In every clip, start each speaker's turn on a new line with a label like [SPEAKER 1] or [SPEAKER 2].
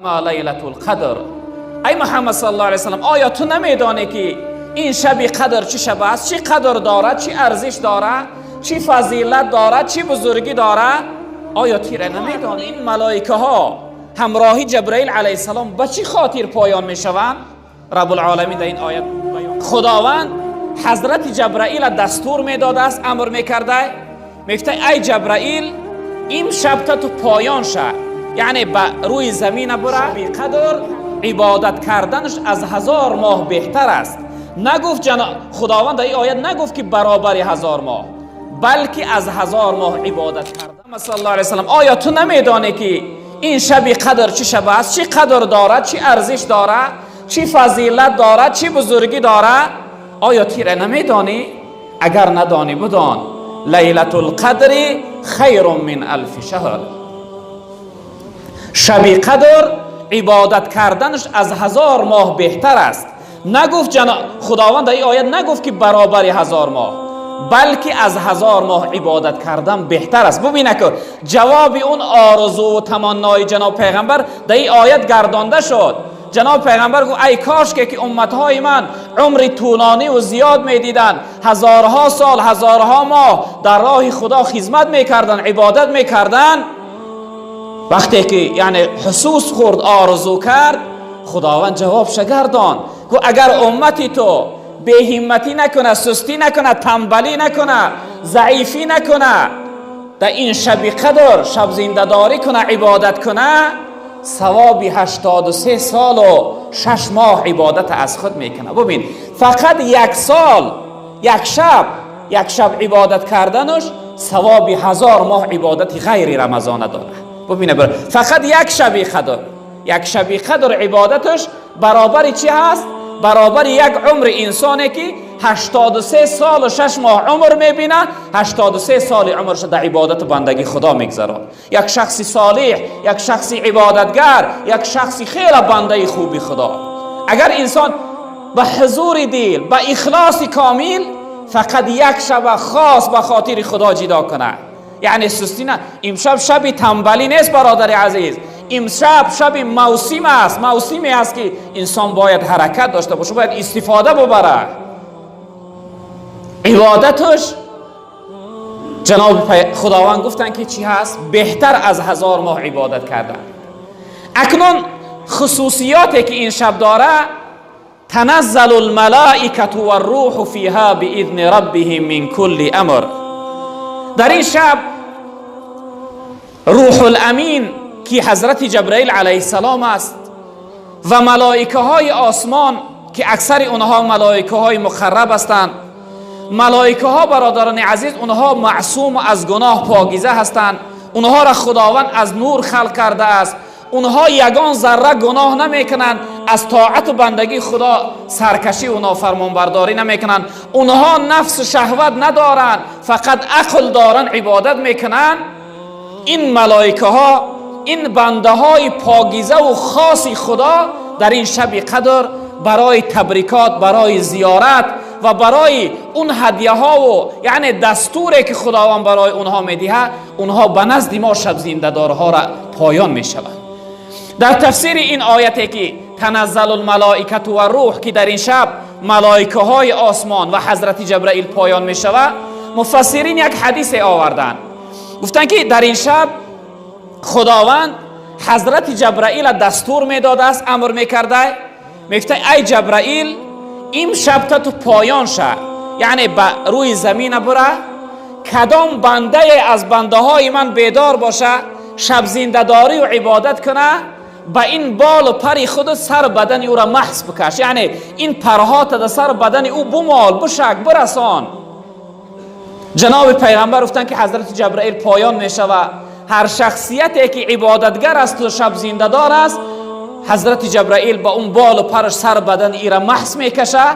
[SPEAKER 1] Ма лайлатул қадр. Эй Муҳаммад саллаллоҳу алайҳи васаллам, оё ту намедонӣ, ки ин шаби қадр чӣ шаб аст, чӣ қадр дорад, чӣ арзиш дорад, чӣ фазилат дорад, чӣ бузургӣ дорад? Оё тира намедонӣ, ин малоикаҳо ҳамроҳи Ҷабраил алайҳиссалом ба чӣ хотир поён мешаванд? Раббулоламин дар ин оят Худованд ҳазрати Ҷабраила дастур медодааст, амр мекарда, мегуфта: ай Ҷабраил, ин шаб та ту поён ша, яъне ба рӯи замина бура. Қадр ибодат карданаш аз 1000 моҳ беҳтар аст. Нагуфт Худованд дар ин оят, нагуфт, ки баробари 1000 моҳ, балки аз 1000 моҳ ибодат кардан. Саллаллоҳу алайҳи васаллам, оё ту намедонӣ, ки ин шаби қадр чӣ шаб аст, чӣ қадр дорад, чӣ арзиш дорад, чӣ фазилат дорад, чӣ бузургӣ дорад? Оё тира намедонӣ? Агар надонӣ, бидон: лайлатул қадри хайрун мин алфи шаҳр. Шаби қадр ибодат карданаш аз 1000 моҳ беҳтар аст. Нагуфт Худованд дар ин оят, нагуфт, ки баробари 1000 моҳ, балки аз 1000 моҳ ибодат кардан беҳтар аст. Бубина, ки ҷавоби он орзуву таманнои ҷаноб пайғамбар дар ин оят гардонда шуд. Ҷаноб пайғамбар гуфт: ай кошке ки умматҳои ман умри тӯлонӣ ва зиёд медиданд, ҳазорҳо сол, ҳазорҳо моҳ дар роҳи Худо хизмат мекарданд, ибодат мекарданд. Вақте ки, яъне, ҳусус хӯрд, орзу кард, Худованд ҷавобша гардон, гуфт: агар уммати ту беҳимматӣ накунад, сустӣ накунад, танбалӣ накунад, заифӣ накунад, дар ин шаби қадр шаб зиндадорӣ кунад, ибодат кунад, савоби 83 солу 6 моҳ ибодат аз худ мекунад. Бубин, фақат як сол, як шаб, як шаб ибодат карданаш савоби 1000 моҳ ибодати ғайри рамазона дорад. Бубина, фақат як шаби қадр, як шаби қадр ибодаташ баробари чӣ ҳаст? Баробари як умри инсоне, ки 83 солу 6 моҳ умр мебина, 83 соли умрша дар ибодату бандагии Худо мегзарад. Як шахси солиҳ, як шахси ибодатгар, як шахси хеле бандаи хуби Худо. Агар инсон ба ҳузури дил, ба ихлоси комил фақат як шаба хос ба хотири Худо ҷидо кунад, яъне сустӣ на. Имшаб шаби танбалӣ нест, бародари азиз. Имшаб шаби мавсим аст, мавсиме аст, ки инсон бояд ҳаракат дошта бошад, бояд истифода бубарад ибодаташ. Ҷаноби Худованд гуфтанд, ки чӣ ҳаст? Беҳтар аз 1000 моҳ ибодат кардан. Акнун хусусиёте, ки ин шаб дора: таназзалу лмалаикату варрӯҳу фиҳа биизни раббиҳим мин кулли амр. Дар ин шаб Рӯҳул-Амин, ки ҳазрати Ҷабраил алайҳиссалом аст, ва малоикаҳои осмон, ки аксари онҳо малоикаҳои муқарраб ҳастанд. Малоикаҳо, бародарони азиз, онҳо маъсуму аз гуноҳ покиза ҳастанд. Онҳоро Худованд аз нур халқ кардааст. Онҳо ягон зарра гуноҳ намекунанд, аз тоату бандагии Худо саркашӣ ва нофармонбардорӣ намекунанд. Онҳо нафсу шаҳват надоранд, фақат ақл доранд, ибодат мекунанд. Ин малоикаҳо, ин бандаҳои покизаву хоси Худо дар ин шаби қадр барои табрикот, барои зиёрат ва барои он ҳадияҳову, яъне, дастуре, ки Худованд барои онҳо медиҳад, онҳо ба назди мо шабзиндадорҳоро поён мешаванд. Дар тафсири ин ояте, ки таназзалу лмалоикату ва рӯҳ, ки дар ин шаб малоикаҳои осмон ва ҳазрати Ҷабраил поён мешавад, муфассирин як ҳадисе оварданд. Гуфтанд, ки дар ин шаб Худованд ҳазрати Ҷабраила дастур медодааст, амр мекарда, мегуфта: ай Ҷабраил, ин шаб та ту поён ша, яъне ба рӯи замина бура, кадом бандае аз бандаҳои ман бедор боша, шабзиндадорию ибодат куна, ба ин болу пари худу сар бадани ӯра маҳз бикаш, яъне ин парҳота да сар бадани ӯ бумол, бишак, бирасон. Ҷаноби пайғамбар гуфтанд, ки ҳазрати Ҷабраил поён мешавад. Ҳар шахсияте, ки ибодатгар асту шабзиндадор аст, ҳазрати Ҷабраил ба он болу параш сар бадани ира маҳз мекаша.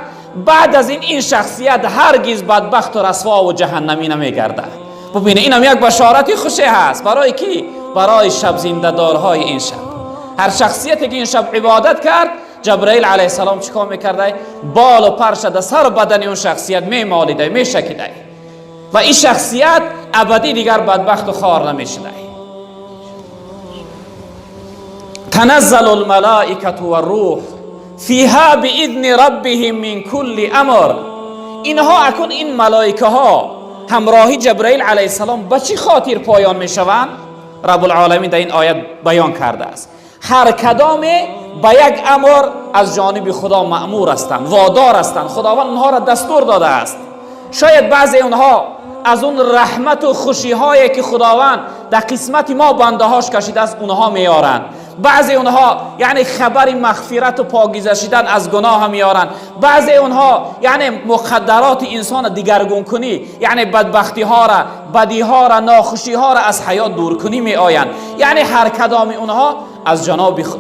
[SPEAKER 1] Баъд аз ин ин шахсият ҳаргиз бадбахту расвову ҷаҳаннамӣ намегардад. Бубине, инам як башорати хуше ҳаст. Барои кӣ? Барои шабзиндадорҳои ин шаб. Ҳар шахсияте, ки ин шаб ибодат кард, Ҷабраил алайҳиссалом чӣ кор мекардай? Болу парша да сару бадани он шахсият мемолидай, мешакидай ва ин шахсият абадӣ дигар бадбахту хор намешудай. تنزل الملائكة والروح فيها بإذن ربهم من كل أمر. اینها اکنون این ملائکه ها همراهی جبرائیل علیه السلام به چی خاطر پایان میشوند؟ رب العالمین در این آیت بیان کرده است. هر کدام به یک امر از جانب خدا مأمور هستند، وادار هستند، خداوند اونها را دستور داده است. شاید بعضی اونها از اون رحمت و خوشی هایی که خداوند در قسمت ما بنده هاش کشیده است اونها میارند، بعضی اونها یعنی خبر مغفرت و پاکیزه شدن از گناه هم میارند، بعضی اونها یعنی مقدرات انسان دیگرگون کنی، یعنی بدبختی ها را، بدی ها را، ناخوشی ها را از حیات دور کنی می آیند. یعنی هر کدام اونها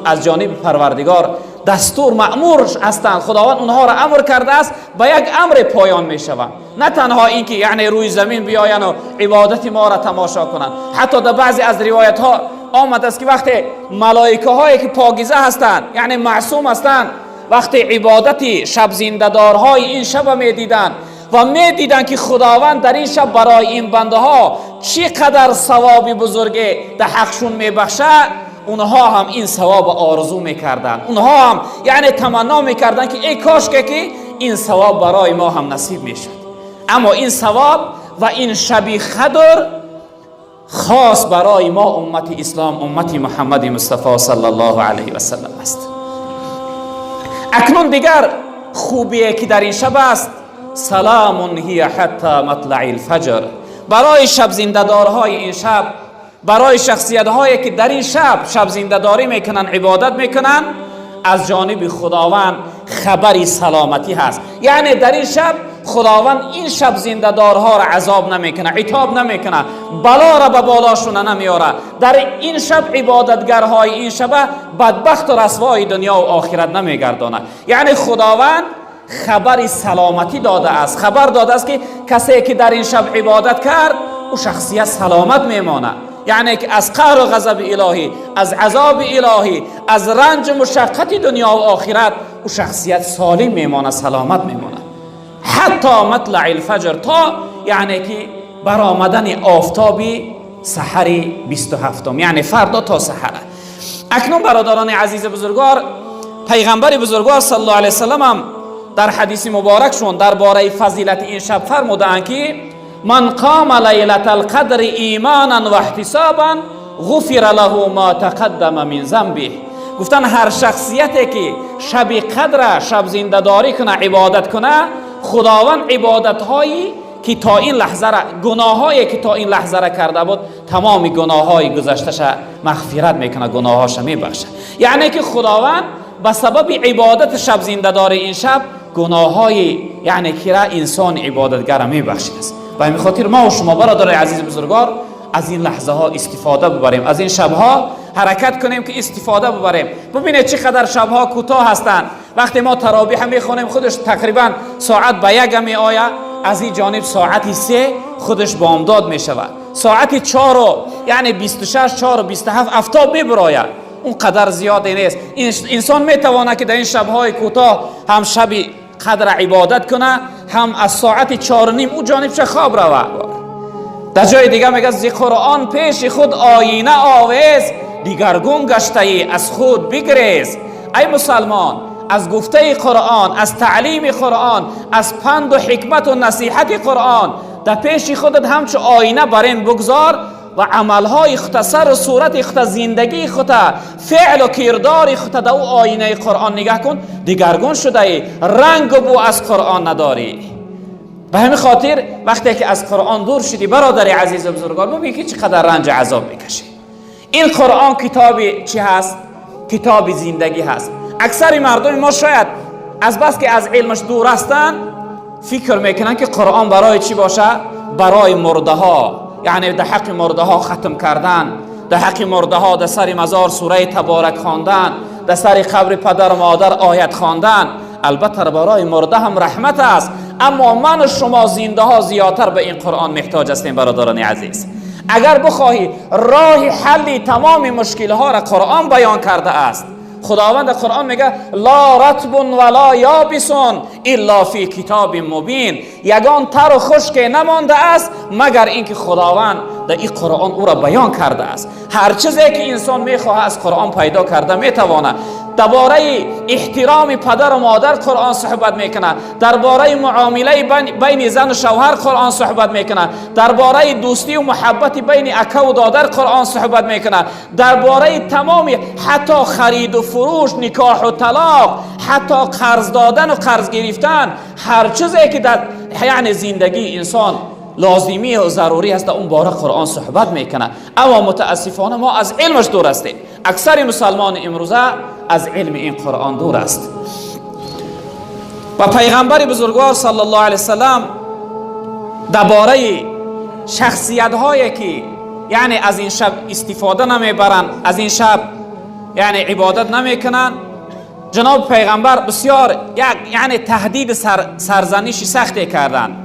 [SPEAKER 1] از جانب پروردگار دستور مأمور هستند، خداوند اونها را امر کرده است، به یک امر پایان می شوند. نه تنها اینکه یعنی روی زمین بیایند و عبادت ما را تماشا کنند، حتی در بعضی از روایت ها آمده است که وقتی ملائکه هایی که پاکیزه هستند، یعنی معصوم هستند، وقتی عبادت شب زنده‌دارهای این شب می دیدند و می دیدند که خداوند در این شب برای این بنده ها چقدر ثواب بزرگی در حقشون می بخشد، اونها هم این ثواب آرزو میکردند، اونها هم یعنی تمنا میکردند که ای کاش که این ثواب برای ما هم نصیب میشد. اما این ثواب و این شب قدر خاص برای ما امت اسلام، امت محمد مصطفی صلی الله علیه و سلم است. اکنون دیگر خوبیه که در این شب است، سلام هی حتی مطلع الفجر. برای شب زنده‌دارهای این شب، برای شخصیت هایی که در این شب شب زنده‌داری میکنن، عبادت میکنن، از جانب خداوند خبری سلامتی هست. یعنی در این شب خداوند این شب زنده‌دارها را عذاب نمیکنه، عتاب نمیکنه، بلا را به بالاشون نمیاره. در این شب عبادتگرهای این شب بدبخت و رسوای دنیا و آخرت نمیگردانه. یعنی خداوند خبر سلامتی داده است، خبر داده است که کسی که در این شب عبادت کرد او شخصیت سلامت میمانه. یعنی که از قهر و غضب الهی، از عذاب الهی، از رنج مشقت دنیا و آخرت او شخصیت سالم میمانه، سلامت میمانه. حتی مطلع الفجر، تا یعنی که برآمدن آفتابی سحر 27، یعنی فردا تا سحر. اکنون برادران عزیز بزرگوار، پیغمبر بزرگوار صلی الله علیه وسلم هم در حدیث مبارکشون درباره فضیلت این شب فرمودند که من قام لیلة القدر ایمانا و احتسابا غفر له ما تقدم من ذنبه. گفتن هر شخصیتی که شب قدر شب زنده‌داری کنه، عبادت کنه، خداوند عبادت‌هایی که تا این لحظه را، گناهایی که تا این لحظه را کرده بود، تمام گناه‌های گذشته‌ش مغفرت میکنه، گناهاش میبخشه. یعنی که خداوند به سبب عبادت شب زنده‌داری این شب گناه‌های یعنی که را انسان عبادتگر میبخشید است. به همین خاطر ما و شما برادرای عزیز بزرگوار از این لحظه ها استفاده ببریم، از این شبها حرکت کنیم که استفاده ببریم. ببینید چقدر شبها کوتاه هستند. وقتی ما تراویح میخوانیم خودش تقریبا ساعت به 1 می آید، از این جانب ساعت 3 خودش بامداد می شود، ساعت 4 یعنی 26 4 و 27 افتاب می براید. اون قدر زیاد نیست. انسان می تواند که در این شبهای کوتاه هم شب قدر عبادت کنه، هم از ساعت 4:30 او جانب چه خواب روه. در جای دیگه میگه ز قرآن پیش خود آینه آویز، دیگرگون گشته ای از خود بگریز. ای مسلمان، از گفته قرآن، از تعلیم قرآن، از پند و حکمت و نصیحت قرآن در پیش خودت همچو آینه برین بگذار و عملهای خود، سر و صورت خود، زندگی خود، فعل و کردار خود در او آینه قرآن نگاه کن، دیگرگون شده ای، رنگ و بو از قرآن نداری. به همین خاطر وقتی که از قرآن دور شدی برادر عزیز و بزرگوار، ببین که چقدر رنج عذاب میکشی. این قرآن کتاب چی هست؟ کتاب زندگی هست. اکثر مردم ما شاید از بس که از علمش دور هستن فکر میکنن که قرآن برای چی باشه؟ برای مرده ها، یعنی در حق مرده ها ختم کردن، در حق مرده ها در سر مزار سوره تبارک خواندن، در سر قبر پدر و مادر آیت خواندن. البته برای مرده هم رحمت است، اما من و شما زنده ها زیادتر به این قرآن محتاج هستیم. برادران عزیز، اگر بخواهی راه حل تمام مشکل ها را قرآن بیان کرده است. خداوند قرآن میگه لا رطب ولا یابس الا فی کتاب مبین، یگان تر و خشک نمانده است مگر اینکه خداوند در این قرآن او را بیان کرده است. هر چیزی که انسان میخواهد از قرآن پیدا کرده میتواند. درباره احترام پدر و مادر قرآن صحبت میکنه، درباره معامله بین زن و شوهر قرآن صحبت میکنه، درباره دوستی و محبت بین اکا و دادر قرآن صحبت میکنه، درباره تمام حتی خرید و فروش، نکاح و طلاق، حتی قرض دادن و قرض گرفتن، هر چیزی که در یعنی زندگی انسان لازمی و ضروری است اون باره قرآن صحبت میکنه. اما متاسفانه ما از علمش دور هستیم. اکثر مسلمان امروزه از علم این قرآن دور است. و پیغمبر بزرگوار صلی الله علیه وسلم درباره شخصیت هایی که یعنی از این شب استفاده نمیبرند، از این شب یعنی عبادت نمیکنن، جناب پیغمبر بسیار یعنی تهدید سرزنش سختی کردند.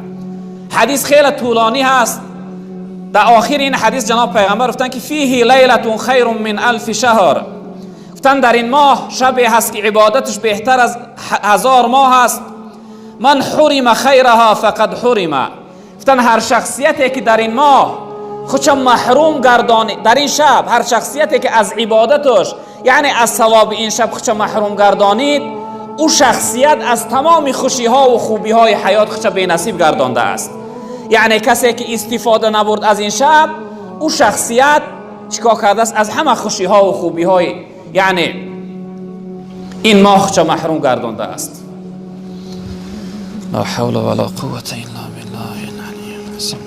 [SPEAKER 1] حدیث خیلی طولانی هست. در آخر این حدیث جناب پیغمبر گفتن که فیه لیلة خیر من الف شهر، گفتن در این ماه شبی هست که عبادتش بهتر از 1000 ماه هست. من حرم خیرها فقد حرم، گفتن هر شخصیتی که در این ماه خودش محروم گردانید، در این شب هر شخصیتی که از عبادتش یعنی از ثواب این شب خودش محروم گردانید، او شخصیت از تمام خوشی ها و خوبی های حیات خودش بی نصیب گردانده است. یعنی کسی که استفاده نبرد از این شب، او شخصیت چیکار کرده است؟ از همه خوشی ها و خوبی های یعنی این ماه خودش محروم گردانده است. لا حول ولا قوة الا بالله العلی العظیم.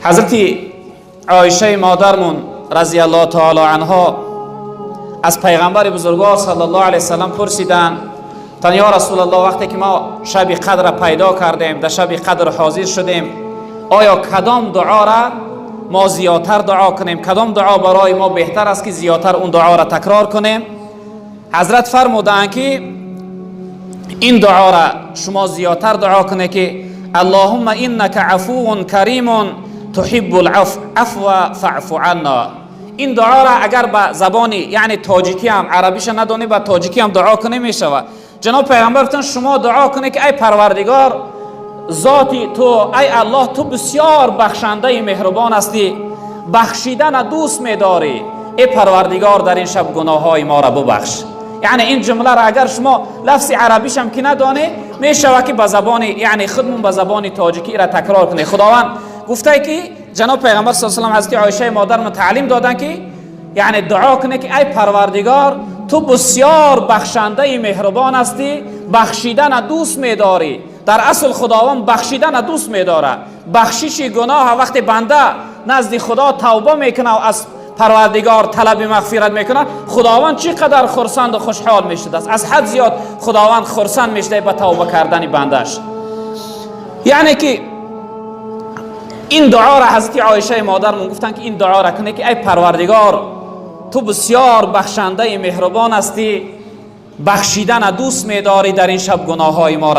[SPEAKER 1] حضرت عایشه مادرمون رضی الله تعالی عنها از پیغمبر بزرگوار صلی الله علیه وسلم پرسیدند تا یا رسول الله، وقتی که ما شب قدر پیدا کردیم، در شب قدر حاضر شدیم، آیا کدام دعا را ما زیادتر دعا کنیم؟ کدام دعا برای ما بهتر است که زیادتر اون دعا را تکرار کنیم؟ حضرت فرمودند که این دعا را شما زیادتر دعا کنید که اللهم انک عفو کریم تحب العفو فاعف عنا. این دعا را اگر به زبان یعنی تاجیکی هم عربیش ندانی به تاجیکی هم دعا کنی میشود. جناب پیغمبر گفتن شما دعا کنی که ای پروردگار ذاتی تو، ای الله تو بسیار بخشنده مهربان هستی، بخشیدن دوست میداری، ای پروردگار در این شب گناه های ما را ببخش. یعنی این جمله را اگر شما لفظ عربیش هم که ندانی میشود که به زبان یعنی خودمون به زبان تاجیکی را تکرار کنی. خداوند گفته که جناب پیغمبر صلی الله علیه و سلم حضرت عایشه مادرمون تعلیم دادن که یعنی دعا کنه که ای پروردگار تو بسیار بخشنده مهربان هستی، بخشیدن دوست میداری. در اصل خداوند بخشیدن دوست میداره. بخشش گناه وقتی بنده نزد خدا توبه میکنه و از پروردگار طلب مغفرت میکنه، خداوند چقدر خرسند و خوشحال میشده است. از حد زیاد خداوند خرسند میشده به توبه کردن بندش. یعنی که این دعا را حضرت عایشه مادرمون گفتن که این دعا را کنه که ای پروردگار تو بسیار بخشنده مهربان هستی، بخشیدن دوست میداری، در این شب گناه های ما را